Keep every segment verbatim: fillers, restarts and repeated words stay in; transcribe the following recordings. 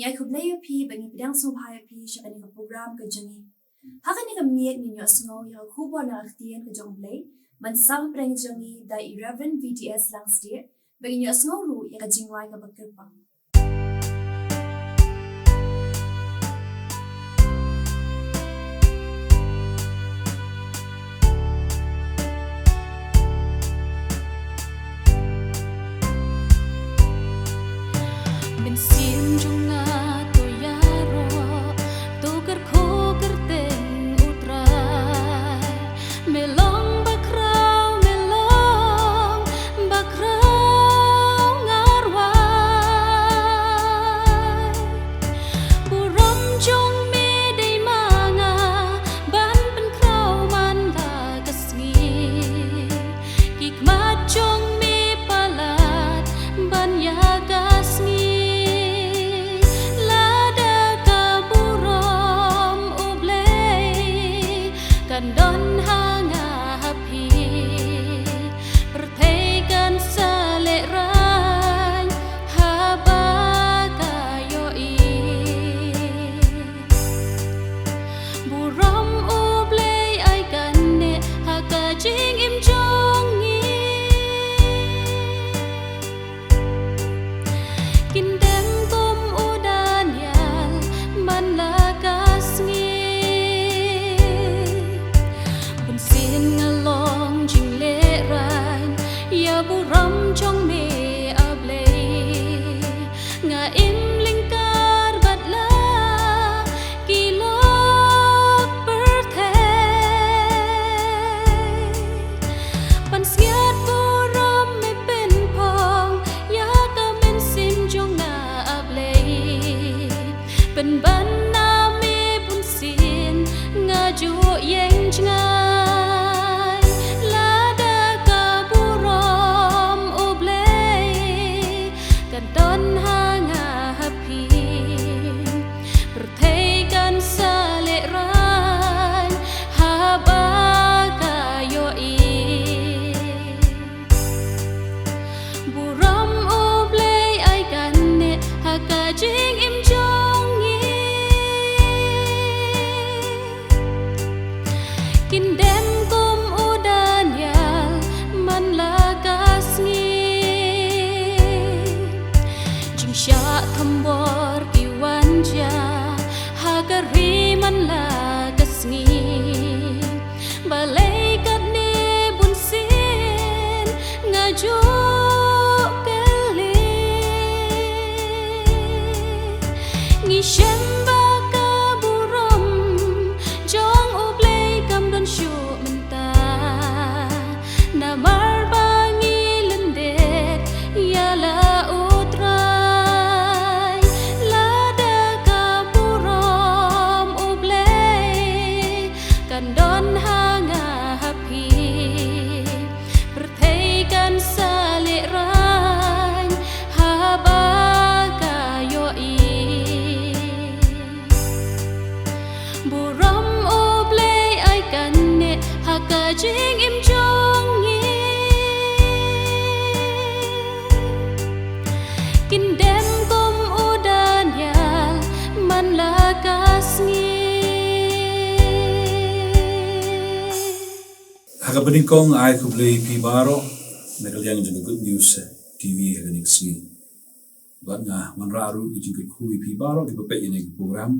Ai khublei ïa phi ba ngi pdiang sngewbha ïa phi sha kane ka program ka jong ngi. Ha kane ka miet ngin ïohsngew ïa ka khubor na ka ktien ka jong U Blei ban sam hapdeng jong ngi da i Reverend V D S Langstieh, ba ngin ïohsngew ruh ïa ka jingrwai kaba kyrpang. Mynsiem jong nga to ïaroh, to kyrkhu kyrteng U Trai. Me long bakhraw, me long bakhraw nga rwai. Burom jong me dei ma nga ban pynkhraw man la ka sngi. Ki khmat jong me palat ban ïa ka sngi. Lada ka burom U Blei kan don ha nga ha phi, pyrthei kan sa lehraiñ haba ka ïohi. Burom U Blei ai kane ha ka jingim jong ngi. Kin dem kum u Daniel man la ka sngi. Bun sien nga long jinglehraiñ ïa burom jong me, A Blei. Nga im lyngkar bad la ki lok pyrthei. Pansngiat burom me pynphong ïa ka mynsiem jong nga, A Blei. Pynban na me bun sien nga ju ïeng jngai. Lada ka burom U Blei kan don ha nga ha phi, pyrthei kan sa lehraiñ haba ka ïohi. Burom U Blei ai kane ha ka jingim jong ngi. Kin dem kum u Daniel man la ka sngi. Jingshah thombor ki wan jia ha ka ri man la ka sngi. Balei katne bun sien nga ju kylli. Ngi shem ba ka burom jong U Blei kam don shuh mynta. Namar ba ngi lyndet ïa la U Trai. Lada ka burom U Blei kan don ha nga ha phi, pyrthei kan sa lehraiñ haba ka ïohi. Burom U Blei ai kane ha ka jingim jong ngi. Kin dem kum u Daniel man la ka sngi. Ha kaba nyngkong ai khublei ïa phi baroh na ka liang jong ka Good News T V ha kane ka sngi. Bad nga wanrah ruh ka jingkyrkhu ïa phi baroh kiba peit ïa kane ka program.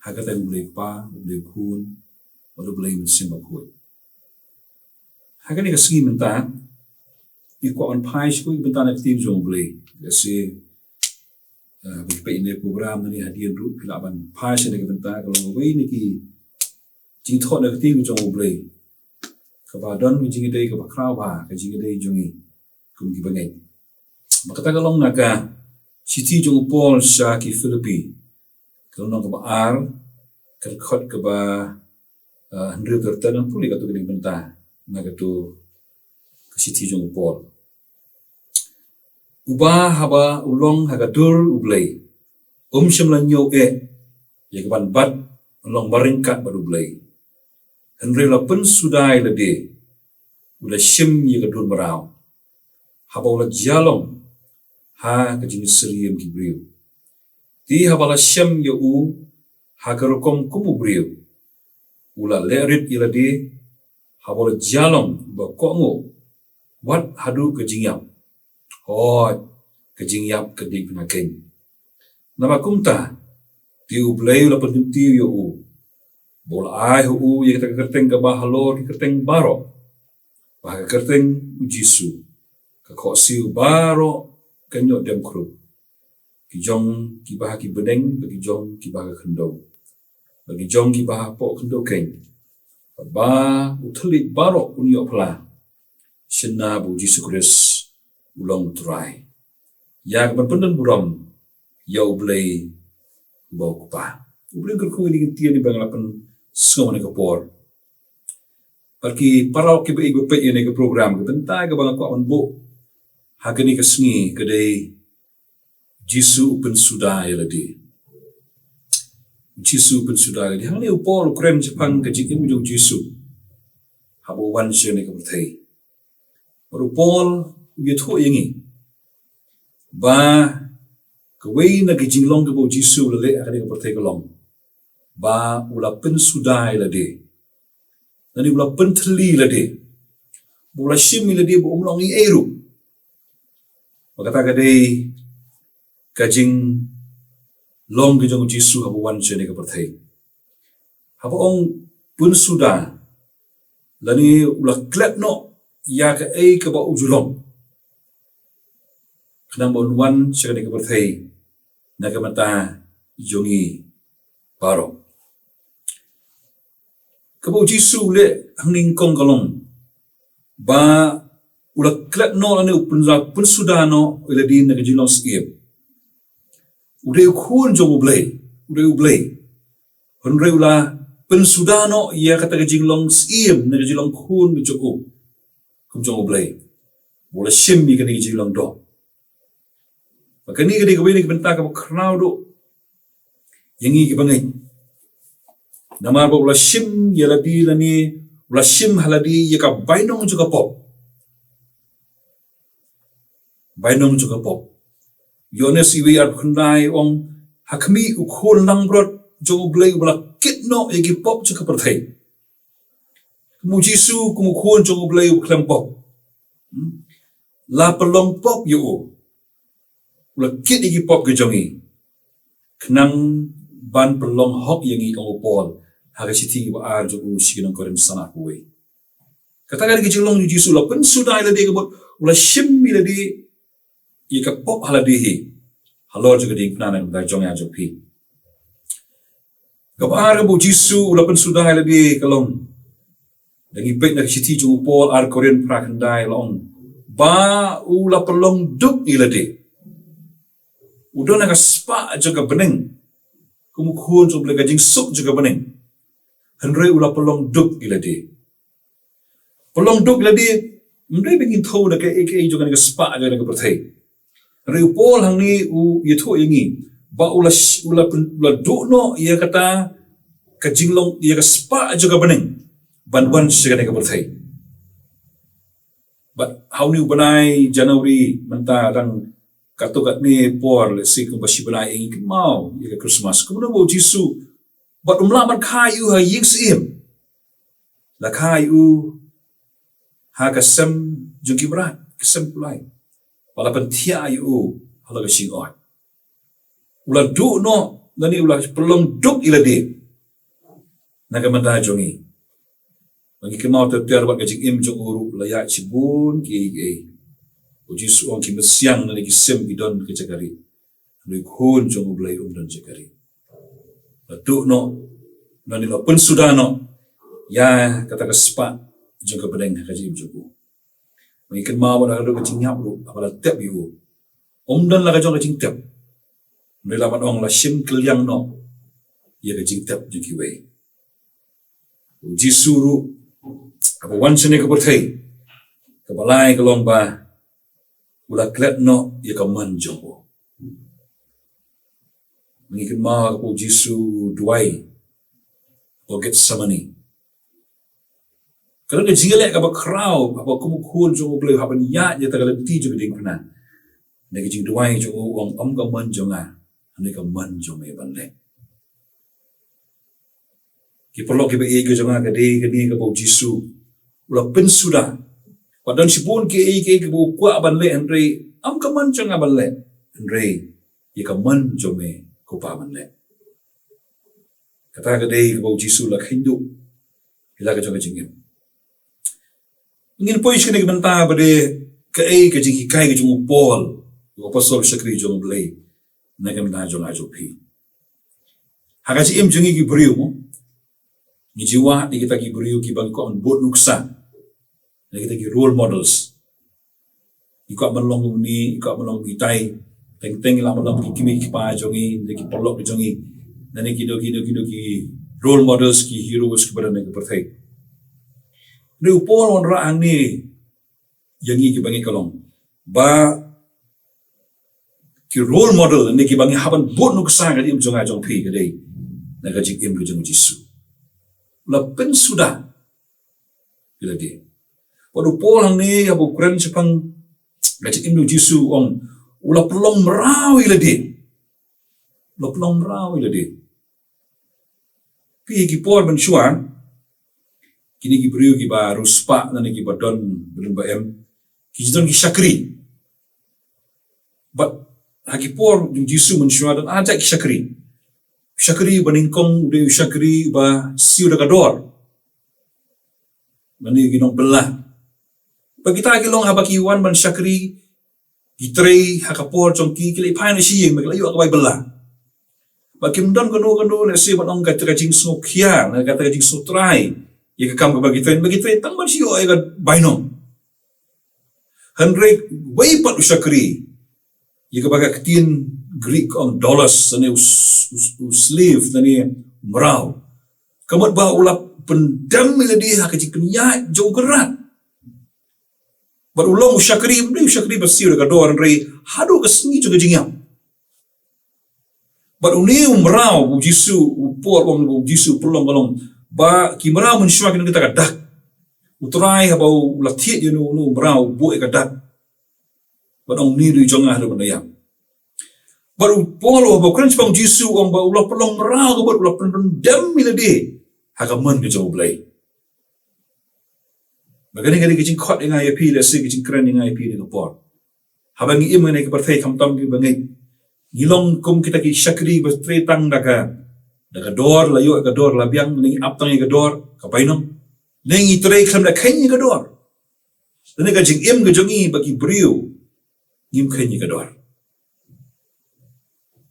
Ha ka kyrteng U Blei Kpa, U Blei Khun, bad U Blei Mynsiem Bakhuid. Ha kane ka sngi mynta ngi kwah ban phai shuh ïa ka bynta na ka ktien jong U Blei. Lehse, eh, ba phi peit ïa kane ka program nangne hadien ruh phi lah ban phai sha kane ka bynta, ka long kawei na ki jingthoh na ka ktien jong U Blei kaba don ka jingïadei kaba khraw bha, ka jingïadei jong ngi kum ki bangeit. Bad kata ka long na ka shithi jong u Paul sha ki Philippi, ka lynnong kaba ar, ka dkhot kaba, eh, hynriew ter ter. Ngan pule katto katne ka bynta na katto ka shithi jong u Paul. Uba haba u long ha ka dur U Blei, um shym la ñiew eh ïa ka ban bat, u long baryngkat bad U Blei. Hynrei u la pynsuda ïa lade, u la shim ïa ka dur mraw, haba u la jia long ha ka jingsyriem ki briew. Te haba la shem ïa u ha ka rukom kum u briew, u la leh rit ïa lade, haba u la jia long uba kohnguh wat haduh ka jingïap. Hooid, ka jingïap ka dei na kane. Namar kumta, te U Blei u la pynkyntiew ïa u, ba u la ai ha u ïa kata ka kyrteng kaba halor ki kyrteng baroh, ba ha ka kyrteng U Jisu ka khohsiew baroh kan ïoh dem khrup, ki jong kiba ha ki bneng bad ki jong kiba ha ka khyndew bad ki jong kiba hapoh khyndew keiñ, ba u thylliej baroh un ïoh phla, shynna ba U Jisu Khrist u long U Trai, ïa kaban pyndon burom ïa U Blei uba U Kpa. U Blei un kyrkhu ïa kine ki ktien ba nga la pynsngew ha kane ka por. Bad ki paralok kiba ïeit ba peit ïa kane ka program, ka bynta kaba nga kwah ban buh ha kane ka sngi ka dei: Jisu u pynsuda ïa lade. Jisu u pynsuda ïa lade. Hangne u Paul u kren shaphang ka jingim jong U Jisu haba u wan sha kane ka pyrthei. Bad u Paul u ïathuh ïa ngi ba kawei na ki jinglong kaba U Jisu u la leh ha kane ka pyrthei ka long ba u la pynsuda ïa lade, lane u la pynthylli ïa lade, ba u la shim ïa lade ba um long ei ei ruh. Ba kata ka dei ka jinglong ka jong U Jisu haba u wan sha kane ka pyrthei. Haba ong pynsuda, lane u la klet noh ïa kaei kaba u ju long, khnang ba un wan sha kane ka pyrthei na ka bynta jong ngi baroh. Kaba U Jisu u leh hangne nyngkong ka long ba u la klet noh lane u pynsuda noh ïa lade na ka jinglong syiem. U dei u Khun jong U Blei, u dei U Blei. Hynrei u la pynsuda noh ïa kata ka jinglong syiem na ka jinglong khun jong u, kum jong U Blei, ba u la shim ïa kane ka jinglong doh. Ba kane ka dei kawei na ki bynta kaba khraw duh ïa ngi kiba ngeit. Namar ba u la shim ïa lade lane u la shim ha lade ïa ka bainong jong ka pop. Bainong jong ka pop. Ïoannis wei arphew khyndai ong, ha khmih, u Khun langbrot jong U Blei uba la kit noh ïa ki pop jong ka pyrthei. Kum U Jisu, kum u Khun jong U Blei uba khlem pop, hmm, la pynlong pop ïa u. U la kit ïa ki pop ki jong ngi khnang ban pynlong hok ïa ngi, ong u Paul ha ka shithi ba ar jong u sha ki nong Korinth sanphew wei. Kata ka dei ka jinglong jong U Jisu, u la pynsuda ïa lade, ka mut u la shim ïa lade, ïa ka pop ha lade hi, halor jong ka diengphna, na ka bynta jong nga jong phi. Kaba ar kaba U Jisu u la pynsuda ïa lade ka long, lada ngi peit na ka shithi jong u Paul, ar Korinth phra khyndai, la ong ba u la pynlong duk ïa lade. U don ha ka spah jong ka bneng kum u Khun jong U Blei, ka jingsuk jong ka bneng, hynrei u la pynlong duk ïa lade. Pynlong duk ïa lade, ym dei ba ngin thew da kaei kaei jong kane ka spah jong kane ka pyrthei. Hynrei u Paul hangne u ïathuh ïa ngi ba u la sh-, u la pyn-, u la duh noh ïa kata ka jinglong, ïa ka spah jong ka bneng, ban wan sha kane ka pyrthei. Bad ha une u bnai January mynta, dang katto katne por, lehse kumba shi bnai, ngi kynmaw ïa ka Christmas. Kumno ba U Jisu, bad um lah ban kha ïa u ha ïing syiem, la kha ïa u ha ka sem jong ki mrad, ka sem kulai, bad la pynthiah ïa u halor ka shyllangh. U la duh noh lane u la pynlong duk ïa lade na ka bynta jong ngi. Ba ngi kynmaw ter ter, bad ka jingim jong u ruh la ïaid shibun kiei kiei. U Jisu u ong, ki mynsiem lane ki sim ki don ka jaka rieh, hynrei u Khun jong U Blei um don jaka rieh. La duh noh lane la pynsuda noh ïa kata ka spah jong ka bneng ha ka jingim jong u. Ba ngi kynmaw ba ha ka jingïap ruh, haba la tep ïa u, um don la ka jong ka jingtep, hynrei la ban ong la shim kylliang noh ïa ka jingtep jong kiwei. U Jisu ruh haba u wan sha kane ka pyrthei, kaba lai ka long ba u la klet noh ïa ka mon jong u. Ngi kynmaw kaba u Jisu u duwai ha Gethsemane. Ka long ka jingïaleh kaba khraw, haba kum u Khun jong U Blei u hap ban ïaid ïa kata ka lynti jong ka diengphna. Na ka jingduwai jong u u ong, ym ka mon jong nga, hangne ka mon jong me ban leh. Ki paralok kiba ïeit ka jong nga, ka dei kane kaba u Jisu u la pynsuda. Wat don shibun kiei kiei kiba u kwah ban leh, hynrei ym ka mon jong nga ban leh, hynrei ïa ka mon jong me ko Pa ban leh. Kata ka dei kaba u Jisu u la kynduh ïa la ka jong ka jingim. Ngin poi sha kane ka bynta ba dei kaei ka jinghikai ka jong u Paul, u apostol shakri jong u Blei, na ka bynta jong nga jong phi. Ha ka jingim jong ngi ki briew mo, ngi ju wad ïa kita ki briew kiba ngi kwah ban bud nuksa, na kita ki role models. Ngi kwah ban long kum une, ngi kwah ban long kum itai. Teng teng ngi lah ban long ki kmie ki kpa jong ngi, na ki paralok jong ngi, na kino kino kino ki role models, ki heroes kiba don ha ka pyrthei. Hynrei u Paul u wanrah hangne ïa ngi kiba ngi ka long ba ki role model ne kiba ngi hap ban bud nuksa ha ka jingim jong nga jong phi ka dei na ka jingim ka jong u Jisu. U la pynsuda ïa lade. Bad u Paul hangne haba u kren shaphang ka jingim jong u Jisu u ong u la pynlong mraw ïa lade. U la pynlong mraw ïa lade. Phi, ha ki por mynshuwa, kine ki briew kiba riewspah ne kiba don, ba don ba em, ki ju don ki shakri. Bad ha ki por jong u Jisu mynshuwa don ar jait ki shakri. Shakri ba nyngkong u dei u shakri ba siew da ka dor, mane ki nongbylla. Bad kita ki long haba ki wan ban shakri, ki trei ha ka por jong ki, ki la phai na shi ïing, ki la ïoh ka bai bylla. Bad kim don kano kano, lehse ban ong kata ka jingsngewkhia, ne kata ka jingsngewtrai ïa ka kam kaba ki trei, ba ki trei tang ban shu ïoh ïa ka bainong. Hynrei wei pat u shakri, ïa kaba ka ktien Greek ka ong doulos, lane u s-, u s-, u slave, lane u mraw, ka mut ba u la pyndem ïa lade ha ka jingpynïaid jong u Kynrad. Bad u long u shakri, ym dei u shakri ba siew da ka dor, hynrei haduh ka sngi jong ka jingïap. Bad une u mraw, u Jisu, u Paul u ong, u Jisu u pynlong, ka long ba ki mraw mynshuwa ki don kita ka dak. U Trai haba u la thied ïa une, une u mraw, u buh ïa ka dak. Bad ong, une u dei jong nga, haduh ban da ïap. Bad u Paul haba u kren shaphang u Jisu u ong ba u la pynlong mraw, ka mut u la pynpyndem ïa lade ha ka mon ka jong u Blei. Bad kane ka dei ka jingkhot ïa nga ïa phi, lehse ka jingkren ïa nga ïa phi ha kane ka por. Haba ngi im ha kane ka pyrthei, khamtam kiba ngeit, ngi long kum kita ki shakri ba trei tang da ka, da ka dor, la ïoh ïa ka dor la biang, ngi ap tang ïa ka dor, ka bainong. Ne ngi trei khlem da kheiñ ïa ka dor. Lane ka jingim ka jong ngi bad ki briew, ngim kheiñ ïa ka dor.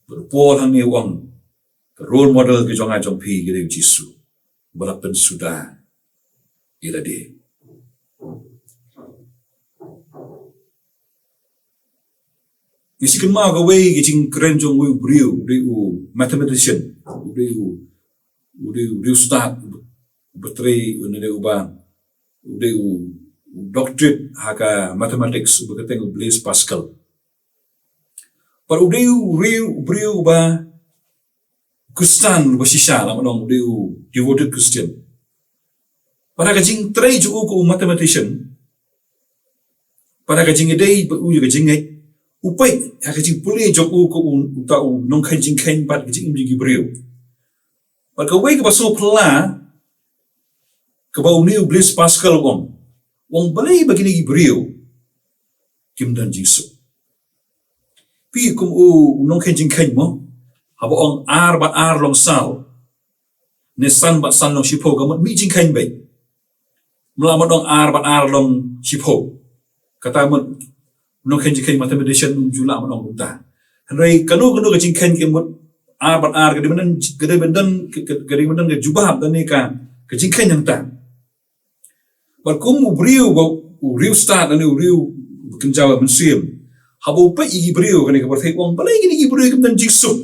Bad u Paul hangne u ong, ka role model ka jong nga jong phi ka dei u Jisu, ba la pynsuda ïa lade. Ngi shu kynmaw kawei ka jingkren jong uwei u briew, u dei u mathematician, u dei u, u dei u riewstad, uba trei, u dei uba, u dei u, u doctorate ha ka mathematics, uba kyrteng u Blaise Pascal. Bad u dei u riew, u briew uba Khristan uba shisha, lah ban ong u dei u devoted Christian. Bad ha ka jingtrei jong u kum u mathematician, bad ha ka jingïadei bad u ïa ka jingngeit, u peit ha ka jingpule jong u kum u, uta u nongkheiñ jingkheiñ bad ka jingim jong ki briew. Bad kawei kaba sngewphylla kaba une u Blaise Pascal u ong, u ong balei ba kine ki briew kim don jingsuk. Phi, kum u, u nongkheiñ jingkheiñ mo, haba ong ar bad ar long saw, ne san bad san long shiphew, ka mut mih jingkheiñ beit. Ym lah ban ong ar bad ar long shiphew. Kata mut u nongkheiñ jingkheiñ, mathematician, um ju lah ban ong kumta. Hynrei kano kano ka jingkheiñ ka mut ar bad ar, ka dei ban don, ka dei ban don, ka, ka, ka dei ban don ka jubab, don ne ka, ka jingkheiñ hangta. Bad kum u briew ba, u riewstad, lane u riew ba kynja mynsiem, haba u peit ïa ki briew kane ka pyrthei, u ong balei kine ki briew kim don jingsuk.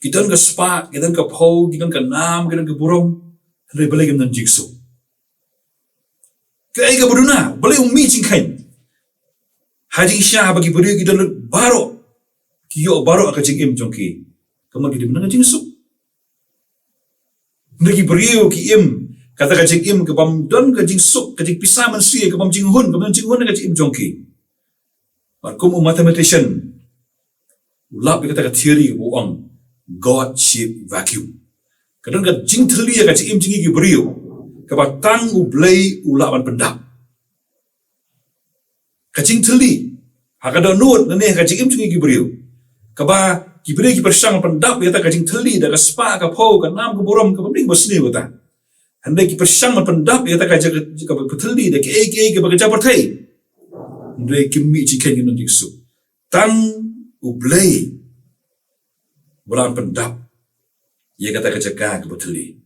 Ki don ka spah, ki don ka phew, ki don ka nam, ki don ka burom, hynrei balei kim don jingsuk. Kaei kaba duna, balei u mih jingkheiñ. Ha jingshisha ba ki briew ki don lut baroh, ki ïoh baroh ka jingim jong ki, ka mut ki dei ban don ka jingsuk. Hynrei ki briew ki im kata ka jingim kabym don ka jingsuk, ka jingpisa mynsiem, kabym jinghun, kabym don jinghun ha ka jingim jong ki. Bad kum u mathematician, u lap ïa kata ka theory kaba ong God shaped vacuum. Ka don ka jingthylli ha ka jingim jong ngi ki briew kaba tang U Blei u lah ban pyndap. Ka jingthylli ha ka dohnud ne ha ka jingim jong ngi ki briew, kaba ki briew ki pyrshang pyndap ïa kata ka jingthylli da ka spah ka phew, ka nam ka burom, kaba mih kaba sniew kata. Hynrei ki pyrshang ban pyndap ïa kata ka jaka, ka pyrthei da kiei kiei kaba ka jaka pyrthei. Hynrei kim mih jingkheiñ, kim don jingsuk. Tang U Blei u lah ban pyndap ïa kata ka jaka ka pyrthei.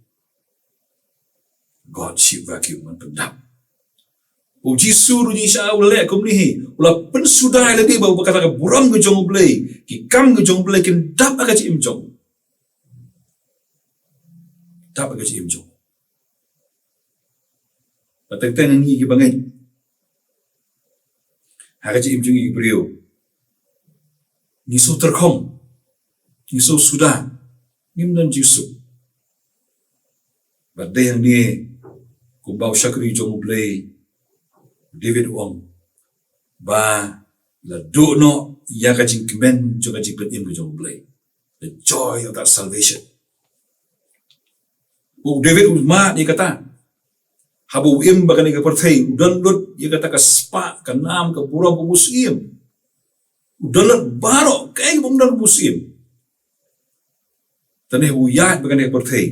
God shaped vacuum, ban pyndap. U Jisu ruh ngi sha u leh kumne hi, u la pynsuda ïa lade ba kata ka burom ka jong U Blei, ki kam ka jong U Blei kin dap ha ka jingim jong u. Dap ha ka jingim jong u. Ba teng teng ngi kiba ngeit ha ka jingim jong ngi ki briew, ngi shu tyrkhong, ngi shu suda, ngim don jingsuk. Bad dei hangne kumba u shakri jong U Blei David u ong ba la duh noh ïa ka jingkmen jong ka jingpynim ka jong U Blei. The joy of that salvation. U David u mad ïa kata. Haba u im bad kane ka pyrthei, u don lut ïa kata ka spah, ka nam, ka burom, ka mynsiem. U don lut baroh kaei kaba u don, ka mynsiem. Te haba u ïaid bad kane ka pyrthei,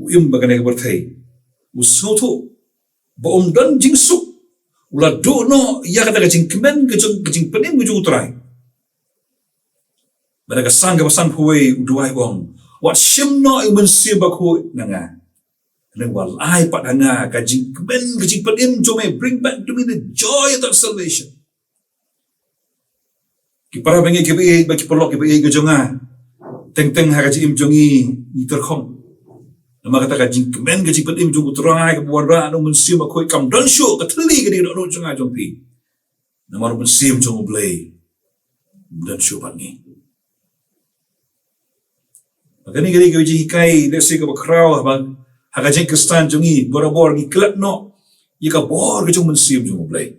u im bad kane ka pyrthei, u sngewthuh ba um don jingsuk. U la duh noh ïa kata ka jingkmen ka jong, ka jingpynim ka jong U Trai. Bad ha ka Salm kaba sanphew wei u duwai u ong, wat shim noh ïa U Mynsiem Bakhuid na nga. Hynrei wat ai pat ha nga ka jingkmen ka jingpynim jong me, bring back to me the joy of that salvation. Ki para bangeit kiba ïeit bad ki paralok kiba ïeit ka jong nga, teng teng ha ka jingim jong ngi ngi tyrkhong. Namar kata ka jingkmen ka jingpynim jong U Trai kaba wanrah na U Mynsiem Bakhuid kam don shuh, ka thylli ka dei ka dohnud jong nga jong phi. Namar U Mynsiem jong U Blei um don shuh bad ngi. Bad kane ka dei ka jinghikai, let's say, kaba khraw, ba ha ka jingkhristan jong ngi barabor ngi klet noh ïa ka bor ka jong U Mynsiem jong U Blei.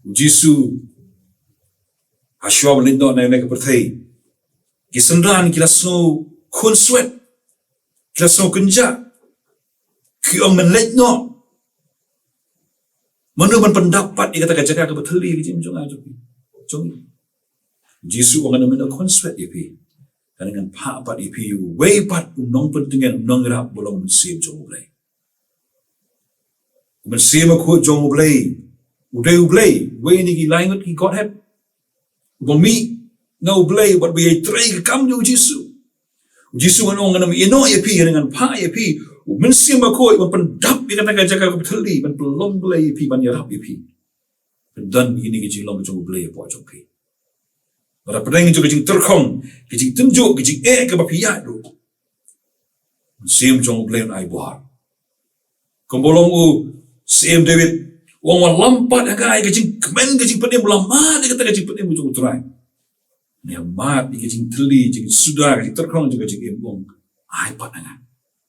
U Jisu hashwa ban leit noh na kane ka pyrthei, ki synran ki la sngew khunswet, ki la sngew kynjah, ki ong, men leit noh, mano ban pyndap pat ïa kata ka jaka kaba thylli ka jingim jong nga jong phi, jong ngi. Jisu u ong, ngan ym ïehnoh khunswet ïa phi. Kane ngan phah pat ïa phi ïa uwei pat u nongpyntngen, u nongïarap, ba long U Mynsiem jong U Blei. U Mynsiem Bakhuid jong U Blei, u dei U Blei, uwei na ki lai ngut ki Godhead, uba mih na U Blei bad ba ïai trei ka kam jong U Jisu. U Jisu u ong, ngan ym ïehnoh ïa phi, ngan phah ïa phi U Mynsiem Bakhuid ban pyndap ïa kata ka jaka kaba thylli, ban pynlong Blei ïa phi, ban ïarap ïa phi. Pynban ïa kine ki jinglong jong U Blei hapoh jong phi. Bad hapdeng jong ka jingtyrkhong, ka jingtynjuh, ka jingeh kaba phi ïaid ruh, U Mynsiem jong U Blei un ai bor. Kumba long u Syiem David, u ong, wat lam pat ha nga ïa ka jingkmen ka jingpynim, lam pat ïa kata ka jingpynim jong U Trai. Ngi ïa mad ïa ka jingthylli, jingsuda, ka jingtyrkhong jong ka jingim, u ong, ai pat ha nga.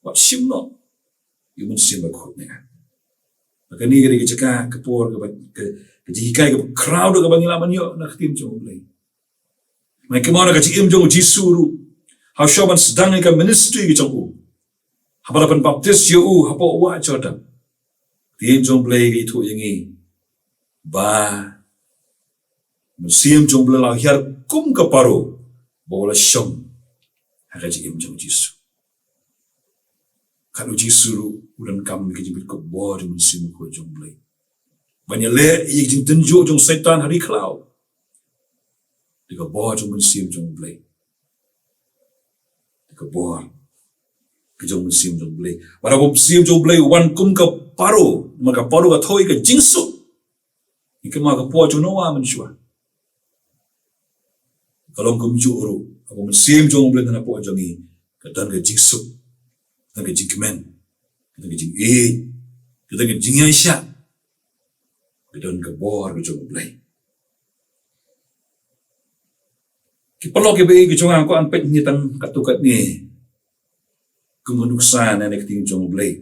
Wat shim noh ïa U Mynsiem Bakhuid na nga. Bad kane ka dei ka jaka, ka por, kaba, ka, ka jinghikai kaba khraw da kaba ngi lah ban ïoh na ka ktien jong U Blei. Ngi kynmaw na ka jingim jong U Jisu ruh, hashwa ban sdang ïa ka ministry ka jong u, haba la pynbaptis ïa u hapoh wah Jordan, ka ktien jong U Blei ka ïathuh ïa ngi ba U Mynsiem jong U Blei la hiar kum ka paro ba u la shong ha ka jingim jong U Jisu. Kat U Jisu ruh u donkam ïa ka jingbit kop bor jong U Mynsiem Bakhuid jong U Blei ban ïaleh ïa ka jingtynjuh jong Soitan ha ri khlaw. Da ka bor jong U Mynsiem jong U Blei, da ka bor ka jong U Mynsiem jong U Blei. Bad haba U Mynsiem jong U Blei u wan kum ka paro, namar ka paro ka thoh ïa ka jingsuk. Ngi kynmaw ka por jong Noah mynshuwa. Ka long kumjuh ruh, haba U Mynsiem jong U Blei u don hapoh jong ngi, ka don ka jingsuk, ka don ka jingkmen, ka don ka jingïeit, ka don ka jingïaishah, ka don ka bor ka jong U Blei. Ki paralok kiba ïeit ki jong nga, nga kwah ban peit hangne tang katto katne kum ka nuksa na ka ktien jong U Blei.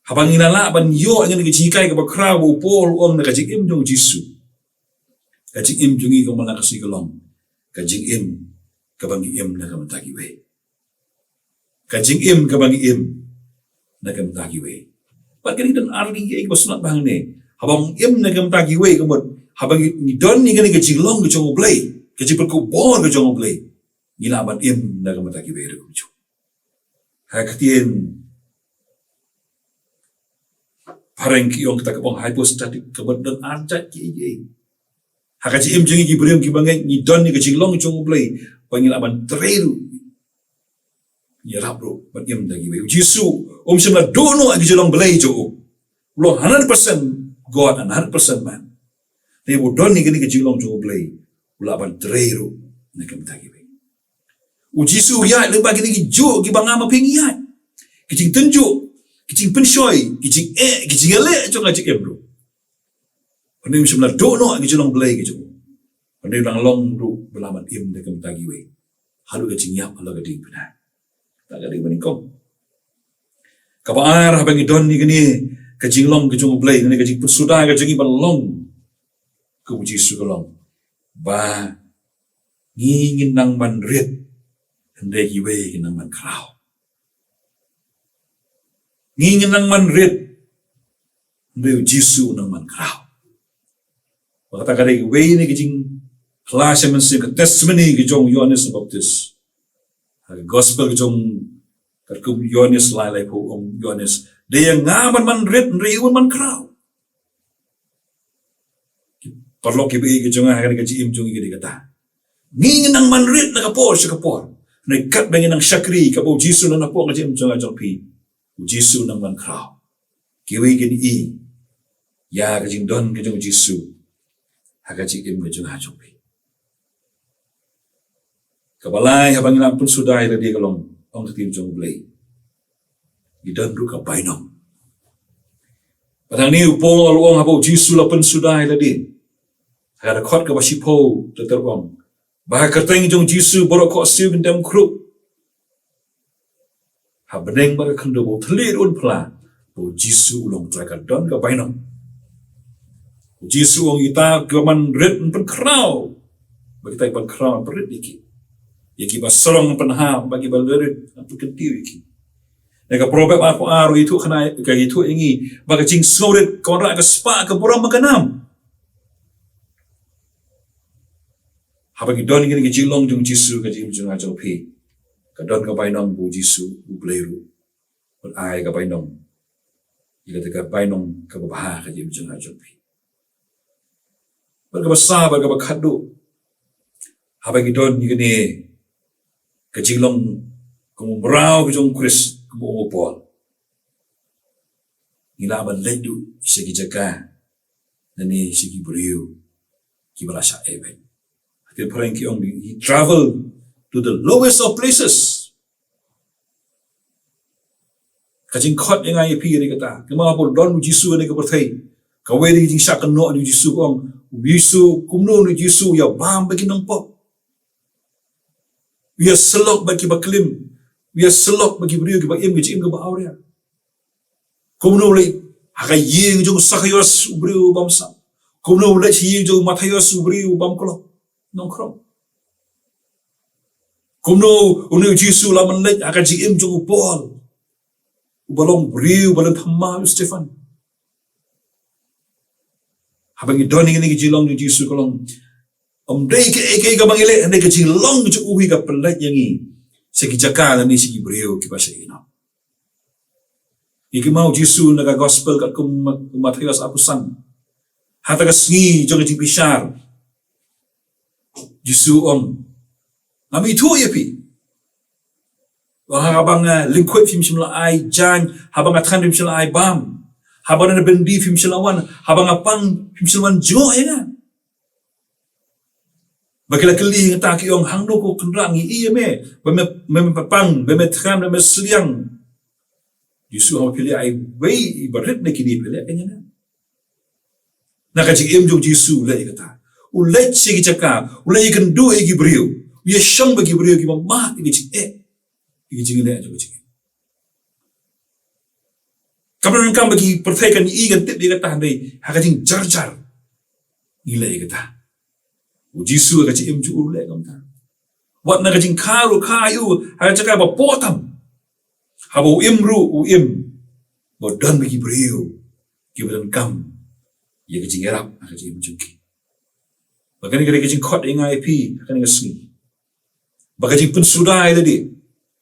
Haba ngi la lah ban ïoh ïa kane ka jinghikai kaba khraw ba u Paul u ong na ka jingim jong U Jisu. Ka jingim jong ngi ka man la ka sngi ka long ka jingim kaba ngi im na ka bynta kiwei. Ka jingim kaba ngi im na ka bynta kiwei. Bad kane ka don ar tylli kiei kiba sngewtynnat bha hangne. Haba ngi im na ka bynta kiwei, ka mut haba ngi, ngi don ïa kane ka jinglong ka jong U Blei, ka jingpynkupbor ka jong U Blei, ngi lah ban im na ka bynta kiwei ruh kumjuh. Ha ka ktien phareng ki ong kata ka bong hypostatic, ka mut don ar jait kiei kiei. Ha ka jingim jong ngi ki briew kiba ngeit, ngi don ïa ka jinglong jong U Blei, ba ngi lah ban trei ruh, ïarap ruh ban im da kiwei. U Jisu um shym la duh noh ïa ka jinglong Blei jong u. U long hundred percent God and hundred percent man. Te u don ïa kane ka jinglong jong U Blei, u lah ban trei ruh na ka bynta kiwei. U Jisu u ïaid lyngba kine kijuh kiba nga ma phi ngi ïaid. Ki jingtynjuh, ki jingpynshoi, ki jingeh, ki jingïaleh jong ka jingim ruh. Hynrei um shym la duh noh ïa ka jinglong Blei ka jong u. Hynrei u dang long ruh ba lah ban im da ka bynta kiwei. Haduh ka jingïap halor ka diengphna. Kata ka dei ba nyngkong. Kaba ar, haba ngi don ïa kane ka jinglong ka jong U Blei, kane ka jingpynsuda ka jong ngi ban long kum U Jisu, ka long ba ngi ngin nang ban rit, hynrei kiwei kin nang ban khraw. Ngi ngin nang ban rit, hynrei U Jisu u nang ban khraw. Bad kata ka dei kawei na ki jingpyllait mynsiem, ka testimony ka jong u Ïoannis Baptist. Ha ka gospel ka jong, katkum u Ïoannis lai laiphew, u ong u Ïoannis, dei ïa nga ban, ban rit, hynrei u ban, ban khraw. Ki paralok kiba ïeit ki jong nga, ha kane ka jingim jong ngi ka dei kata. Ngi ngin nang ban rit na ka por sha ka por. Hynrei katba ngi nang shakri, kaba U Jisu u nang hapoh ka jingim jong nga jong phi, U Jisu u nang ban khraw. Kiwei kin ïohi ïa ka jingdon ka jong U Jisu ha ka jingim ka jong nga jong phi. Kaba lai, haba ngi nang pynsuda ïa lade, ka long, ong ka ktien jong U Blei, ngi don ruh ka bainong. Bad hangne u Paul u ong, haba U Jisu u la pynsuda ïa lade, ha ka dkhot kaba shiphew, u ong ba ha ka kyrteng jong U Jisu baroh khohsiew kin dem khrup. Ha bneng bad ha khyndew, ba u thylliej ruh un phla ba U Jisu u long Trai. Ka don ka bainong. U Jisu u ong, kita kiba man rit yn pynkhraw, bad kita kiba khraw yn pynrit ïa ki. Ïa kiba sarong yn pynhap, bad kiba rit yn pynkyntiew ïa ki. Na ka Proverb arphew ar ka ïathuh khana, ka ïathuh ïa ngi ba ka jingsngewrit ka wanrah ka spah ka burom ba ka nam. Haba ngi don ïa kane ka jinglong jong U Jisu ha ka jingim jong nga jong phi, ka don ka bainong ba U Jisu U Blei ruh un ai ka bainong, ïa kata ka bainong kaba bha ha ka jingim jong nga jong phi. Bad kaba sa, bad kaba khatduh, haba ngi don ïa kane ka jinglong kum u mraw ka jong U Khrist, kum u ong u Paul, ngi lah ban leit ruh sha ki jaka, lane sha ki briew kiba la shah eh beit. Ha ka ktien phareng ki ong, he travel to the lowest of places. Ka jingkhot ïa nga ïa phi ka dei kata. Kumno haba u don U Jisu ha kane ka pyrthei, kawei na ki jingshah kynnoh jong U Jisu, ka ong U Jisu, kumno U Jisu u ïa bam bad ki nongpop, u ïa syllok bad kiba klim, u ïa syllok bad ki briew kiba im ka jingim kaba awria. Kumno u leit ha ka ïing jong u Sakhaios, u briew u bamsap. Kumno u leit ha ïing jong u Mathaios, u briew u bamklop, nongkhrong. Kumno une U Jisu u la man leit ha ka jingim jong u Paul, uba long briew ba lynthem ma u Stephan. Haba ngi don ïa kane ka jinglong jong U Jisu, ka long, ym dei kaei kaei kaba ngi leh, hynrei ka jinglong jong u hi ka pynleit ïa ngi sha ki jaka lane sha ki briew kiba shah ïehnoh. Ngi kynmaw U Jisu na ka gospel katkum u Mathaios arphew san. Ha kata ka sngi jong ka jingbishar, Jisu u ong, ngam ithuh ïa phi. Haba nga lyngkhuit phim shym la ai jaiñ, haba nga thngan phim shym la ai bam, haba nga na byndi phim shym la wan, haba nga pang phim shym la wan jngoh ïa nga. Ba ki la kylli ïa kata, ki ong, hangno ko Kynrad ngi ïohi ïa me ba me, me, me pang, ba me thngan, ba me sliang? Jisu u ong, phi leh ïa iwei barit na kine, phi leh ïa nga. Na ka jingim jong U Jisu u leh ïa kata. U leit sha ki jaka, u leit ïakynduh ïa ki briew, u ïashong bad ki briew kiba mad ïa ka jingeh, ïa ka jingeh jong ka jingim. Kam don kam ba ki pyrthei kan ïohi, kan tip ïa kata, hynrei ha ka jingjarjar ngi leh ïa kata. U Jisu ha ka jingim jong u ruh leh kumta. Wat na ka jingkha ruh kha ïa u ha ka jaka ba poh tam. Haba u im ruh u im ba don bad ki briew kiba donkam ïa ka jingïarap ha ka jingim jong ki. Ba kane ka dei ka jingkhot ïa nga ïa phi ha kane ka sngi. Ba ka jingpynsuda ïa lade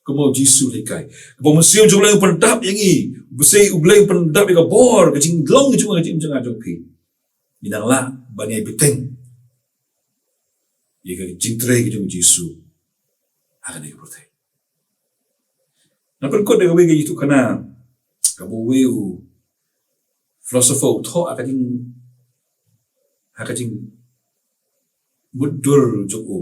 kumba u Jisu u hikai. Ba u Mynsiem jong u Blei u pyndap ïa ngi, u Mynsiem u Blei u pyndap ïa ka bor, ka jinglong jong nga, ka jingim jong nga jong phi. Ngi dang lah ban ïai bteng ïa ka jingtrei ka jong u Jisu ha kane ka pyrthei. Nga pynkut da kawei ka jingïathuhkhana kaba uwei u philosopher u thoh ha ka jing, ha ka jingmutdur jong u.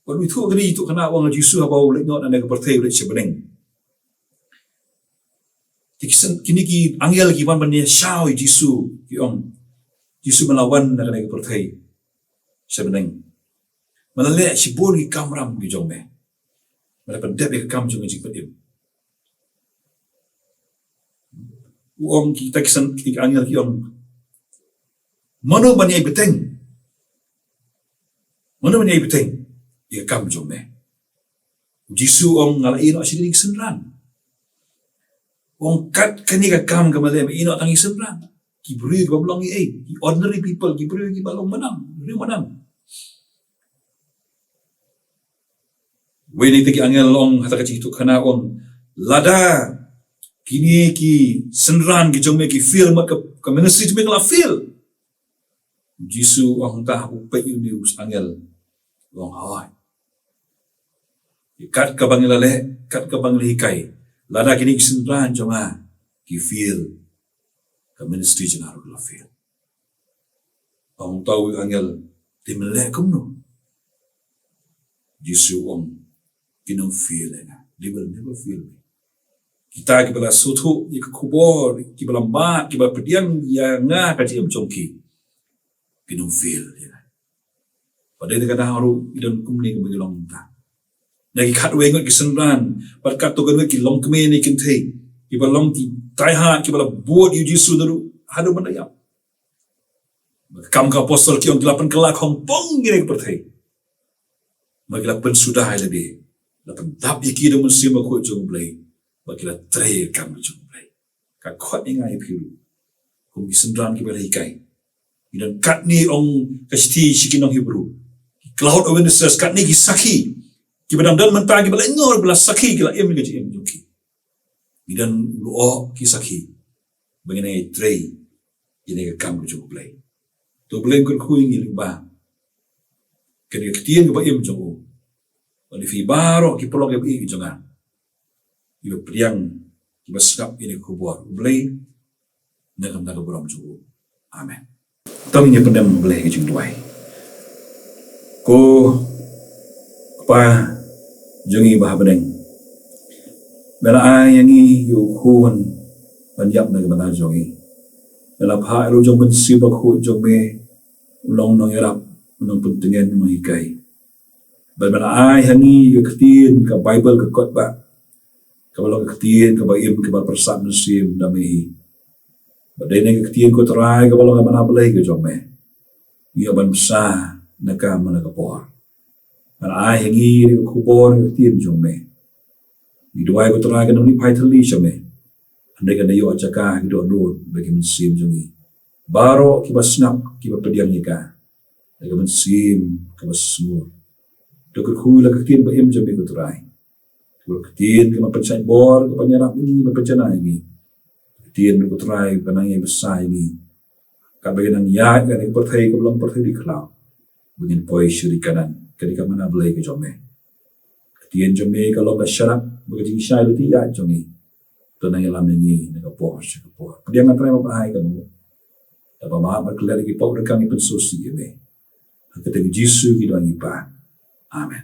Bad u ïathuh kane ka jingïathuhkhana, u ong u Jisu haba u leit noh na kane ka pyrthei u leit sha bneng. Te ki syn-, kine ki angel ki wan ban ïashaw ïa u Jisu, ki ong, Jisu, me la wan na kane ka pyrthei sha bneng, me la leh shibun ki kamram ki jong me. Me la pyndep ïa ka kam jong ka jingpynim. U ong, kita ki syn-, kita ki angel ki ong, mano ban ïai bteng? Mano ban ïai bteng ïa ka kam jong me? U Jisu u ong, nga la ïeh noh sha kine ki synran. U ong, kat kane ka kam kaba me leh, me ïeh noh tang ïa ki synran. Ki briew kiba ym long ei ei, ki ordinary people, ki briew kiba long manang, briew manang. Wei na kita ki angel u ong ha kata ka jingïathuhkhana u ong, lada kine ki synran ki jong me ki fail, mut ka, ka ministry jong me ka la fail. U Jisu u ong, hangta u peit ïa une u angel u ong, hooid. Kat kaba ngi la leh, kat kaba ngi la hikai, lada kine ki synran jong nga ki fail, ka ministry jong nga ruh ka la fail. Ong uta u angel, te men leh kumno? Jisu u ong, kin ym fail ïa nga. They will never fail me. Kita kiba la sngewthuh ïa ka khubor, kiba la mad, kiba pdiang ïa nga ha ka jingim jong ki, kin ym fail ïa nga. Bad dei na kata ruh ngi don kumne kumba ngi long mynta. Na ki khatwei ngut ki synran, bad katto katne ngut ki longkmie ne kynthei, kiba long ki die hard, kiba la bud ïa u Jisu naduh haduh ban da ïap. Kam ka Apostol ki ong, ki la pynkylla khongpong ïa kane ka pyrthei. Bad ki la pynsuda ïa lade, la pyndap ïa ki da u Mynsiem Bakhuid jong u Blei, bad ki la trei ïa ka kam jong u Blei. Ka khot ïa nga ïa phi ruh kum ki synran kiba la hikai. Ngi don katne, ong ka shithi sha ki nong Hebru, ki cloud of witnesses, katne ki sakhi kiba dang don mynta, kiba la ïoh, kiba la sakhi, ki la im ïa ka jingim jong ki. Ngi don u lyoh ki sakhi ba ngin ïai trei ïa kane ka kam ka jong u Blei. To u Blei un kyrkhu ïa ngi lyngba kane ka ktien kaba im jong u. Bad ïa phi baroh ki paralok kiba ïeit jong nga, kiba pdiang, kiba sngap ïa kane ka khubor u Blei na ka bynta ka burom jong u. Amen. To ngin ïa pyndem bad ka jingduwai. Ko Kpa jong ngi ba ha bneng, me la ai ïa ngi ïa u khun ban ïap na ka bynta jong ngi. Me la phah ïa u jong u Mynsiem Bakhuid jong me, u long nongïarap, u nongpyntngen, u nonghikai. Bad me la ai ha ngi ka ktien, ka Baibl, ka kot ba, kaba long ka ktien kaba im, kaba la pyrsad mynsiem da me hi. Bad dei na ka ktien, ko Trai, kaba long ka mana blei ka jong me, ngi ïoh ban bsa na ka man la ka por. Me la ai ha ngi ka khubor, ka ktien jong me. Ngi duwai, ko Trai, kan ym leit phai thylli sha me, hynrei kan da ïoh jaka ha ki dohnud bad ki mynsiem jong ngi baroh kiba sngap, kiba pdiang ïa ka da ka mynsiem kaba sngur. To kyrkhu ïa la ka ktien ba im jong me, ko Trai, ka ktien kaba pynshait bor, kaba pynïarap ïa ngi, kaba pynjanai ïa ngi. Ka ktien, ko Trai, ba nang ïai bsa ïa ngi katba ngi nang ïaid ha kane ka pyrthei kaba long pyrthei ri khlaw, ba ngin poi sha ri Kanaan, kane ka mana blei ka jong me. Ka ktien jong me ka long ka sharak bad ka jingshai lynti ïaid jong ngi. To nang ïalam ïa ngi na ka por sha ka por. Pdiang, ko Trai, ba ai ka bor, da ba map bad klet ïa ki pop ryngkang, ngi pynsngewsih ïa me. Ha ka kyrteng Jisu ngi duwai, ngi pan. Amen.